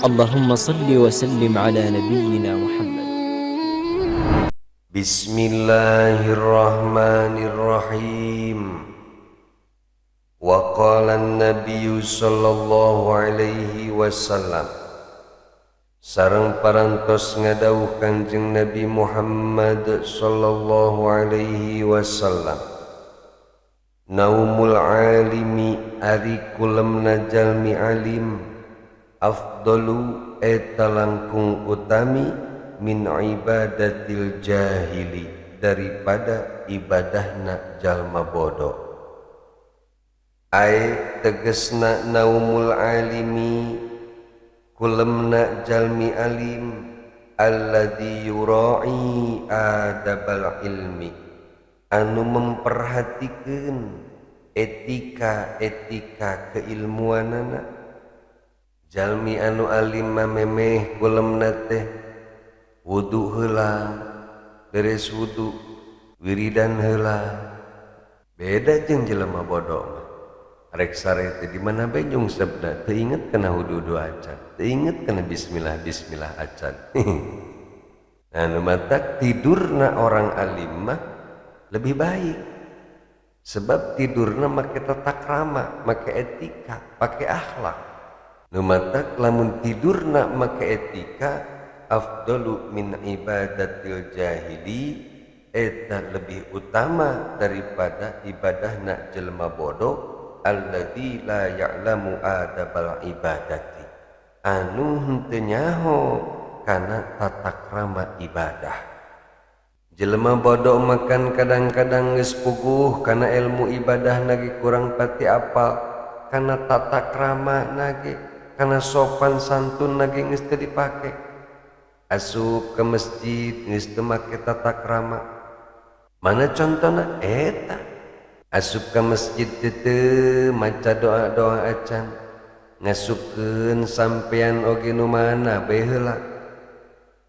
اللهم صل وسلم على نبينا محمد. Bismillahirrahmanirrahim. Wa qala an-nabiy sallallahu alaihi wasallam, sareng parantos ngadawuh Kanjeng Nabi Muhammad sallallahu alaihi wasallam, naumul alimi, ari kulemna jalmi alim, afdalu, eta langkung utami, min ibadatil jahili, daripada ibadahna jalma bodoh. Ai tegesna naumul alimi, kulemna jalmi alim, alladzi yura'i adabal ilmi, anu memperhatikan etika-etika keilmuanana. Jalmi anu alim mah memeh kulemna teh wudu heula, beres wudu wiridan heula. Beda jeung jelema bodoh mah, rek sare teh di mana bae nyungsepna, teu inget kana wudu acan, teu inget kana bismillah bismillah acan. Nah, nu matak tidurna orang alim mah lebih baik, sebab tidurna make tata krama, make etika, pake akhlak. Nu matak lamun tidurna make etika, afdalu min ibadatil jahili, eta lebih utama daripada ibadahna jelema bodoh, alladzi la ya'lamu adabal ibadati, anu henteu nyaho kana tata krama ibadah. Jelema bodoh makan kadang-kadang geus puguh kana ilmu ibadah nage kurang pati apal, kana tata krama nage, kana sopan santun nage geus teu dipake. Asup ke masjid geus teu make tata krama. Mana contona eta? Asup ke masjid teu maca doa-doa acan, ngasupkeun sampean oge nu mana bae heula.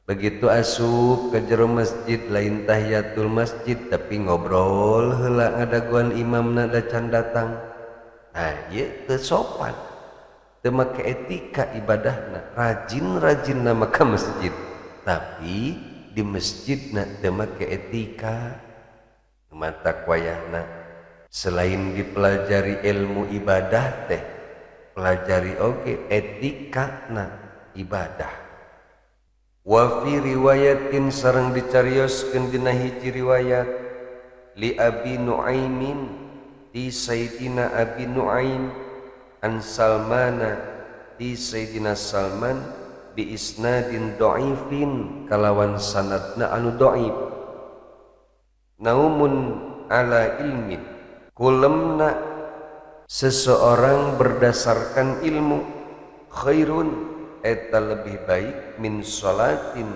Begitu asup ke jero masjid, lain tahiyatul masjid, tapi ngobrol heula, ngadaguan imamna da can datang. Nah, ieu teu sopan, teu make etika ibadahna. Rajin-rajinna ka masjid, tapi di masjidna teu make etika. Matak wayahna selain dipelajari ilmu ibadah teh, pelajari oge etikana ibadah. Wa fi riwayatin, sareng dicarioskeun dina hiji riwayat, li Abi Nuaimin, ti Sayyidina Abi Nuaim, an Salmana, ti Sayyidina Salman, bi isnadin dhaifin, kalawan sanadna anu dhaif, naumun ala ilmin, kulemna seseorang berdasarkan ilmu, khairun, eta lebih baik, min sholatin,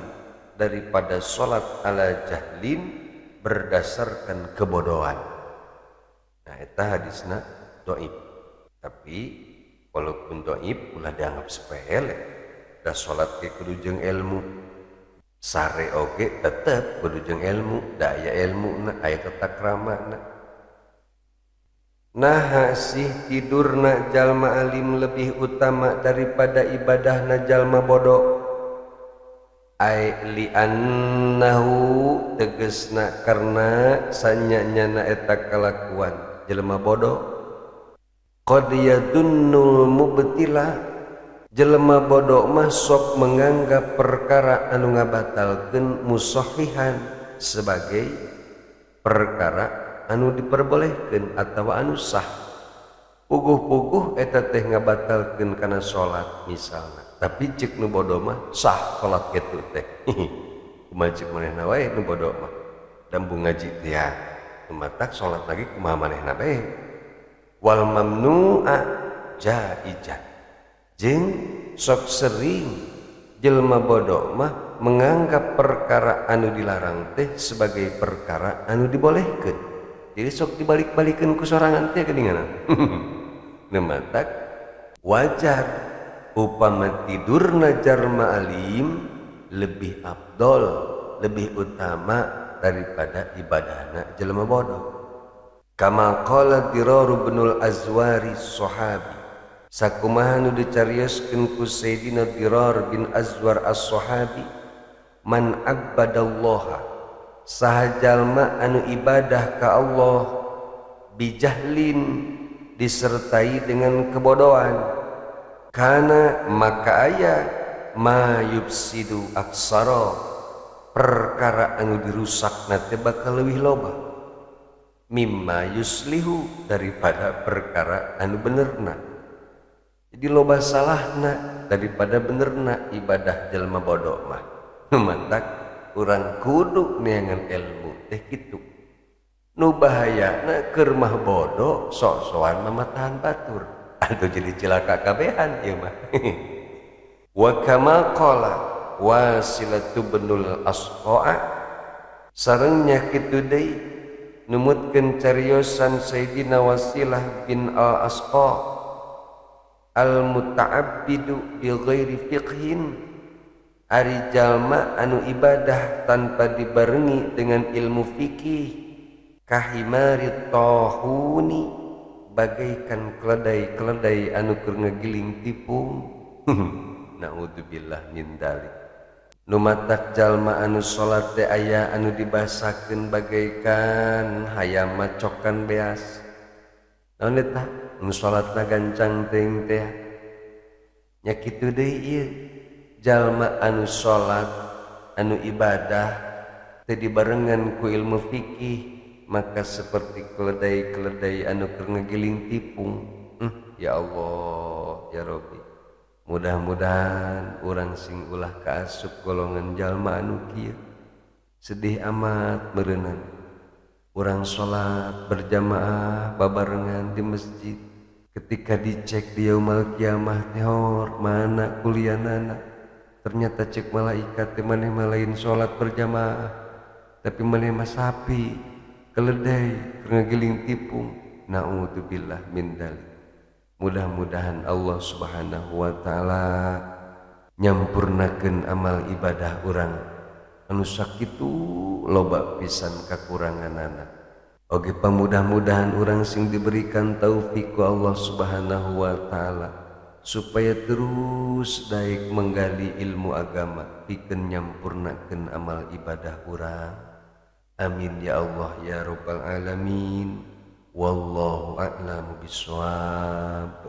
daripada solat, ala jahlin, berdasarkan kebodohan. Nah, eta hadisna doib, tapi walaupun doib ulah dianggap sepele. Da salat ge kudu jeung ilmu, sare oge tetep kudu jeung ilmu, da aya ilmuna, aya tata kramana. Nah, sih tidurna jalma alim lebih utama daripada ibadahna jalma bodoh? Ai li annahu, tegesna karena sanyanyana eta kalakuan jelema bodoh, qad yadunnul mubtila, jelema bodoh mah sok menganggap perkara anu ngabatalkeun musahihan sebagai perkara anu diperbolehkan atau anu sah. Puguh-puguh eta teh ngabatalkeun kana salat misalna, tapi cek nu bodoh mah sah salat kitu teh. Kumaha cek manehna wae nu bodoh mah, dambung ngaji teh ya matak salat lagi kumaha manehna bae. Wal mamnu'a jaizan, jeung sok sering jelema bodoh mah menganggap perkara anu dilarang teh sebagai perkara anu dibolehkeun. Jadi sok dibalik-balikan ku sorangan teh geuningan. Nu matak wajar upama tidurna jalma alim lebih afdol, lebih utama daripada ibadahna jelema bodoh. Kama qala Dirar bin Azwari sahabi. Sakumaha nu dicarioskeun ku Sayyidina Dirar bin Azwar as-Sahabi, man abadallaha saha jalma anu ibadah ka Allah bijahlin disertai dengan kebodohan, kana maka aya ma yufsidu aksara perkara anu dirusakna teh bakal leuwih loba mimma yuslihu daripada perkara anu benerna. Jadi loba salahna daripada benerna ibadah jelma bodoh mah. Nu matak urang kudu neangan ilmu teh kitu. Nu bahayana keur mah bodoh sok-sokan mamatahan batur atau jadi cilaka kabehan ieu mah. Wa kama qala Wasilatu binul Asqa'a sarengnya kitu deui numutkeun cariosan Sayyidina Wasilah bin Al-Asqa al-muta'abbidu bi ghairi fiqhin ari jalma anu ibadah tanpa dibarengi dengan ilmu fikih kahimari tahuni bagaikan keledai-keledai anu keur ngegiling tipung. Naudzubillah min dalik. Nu matak jalma anu salat teh aya anu dibasakeun bagaikan hayam macokan beas. Naon eta? Nu salatna gancang teuing teh. Nya kitu deui ieu. Jalma anu salat, anu ibadah teu dibarengan ku ilmu fikih maka seperti keledai-keledai anu keur ngegiling tipung. Ya Allah, ya Rabbi. Mudah-mudahan urang sing ulah kaasup golongan jalma anu kieu. Sedih amat meureunan. Urang salat berjamaah babarengan di masjid, ketika dicek di yaumul kiamah teh mana kulianana, ternyata cek malaikat teh maneh mah lain salat berjamaah tapi maneh mah sapi, keledai keur ngagiling tipung. Naudzubillah min dzalik. Mudah-mudahan Allah Subhanahu wa taala nyampurnakeun amal ibadah urang anu sakitu loba pisan kakuranganana. Oge pamudah-mudahan urang sing diberikan taufik ku Allah Subhanahu wa taala supaya terus daek menggali ilmu agama pikeun nyampurnakeun amal ibadah urang. Amin ya Allah ya rabbal alamin. Wallahu a'lamu bissawab.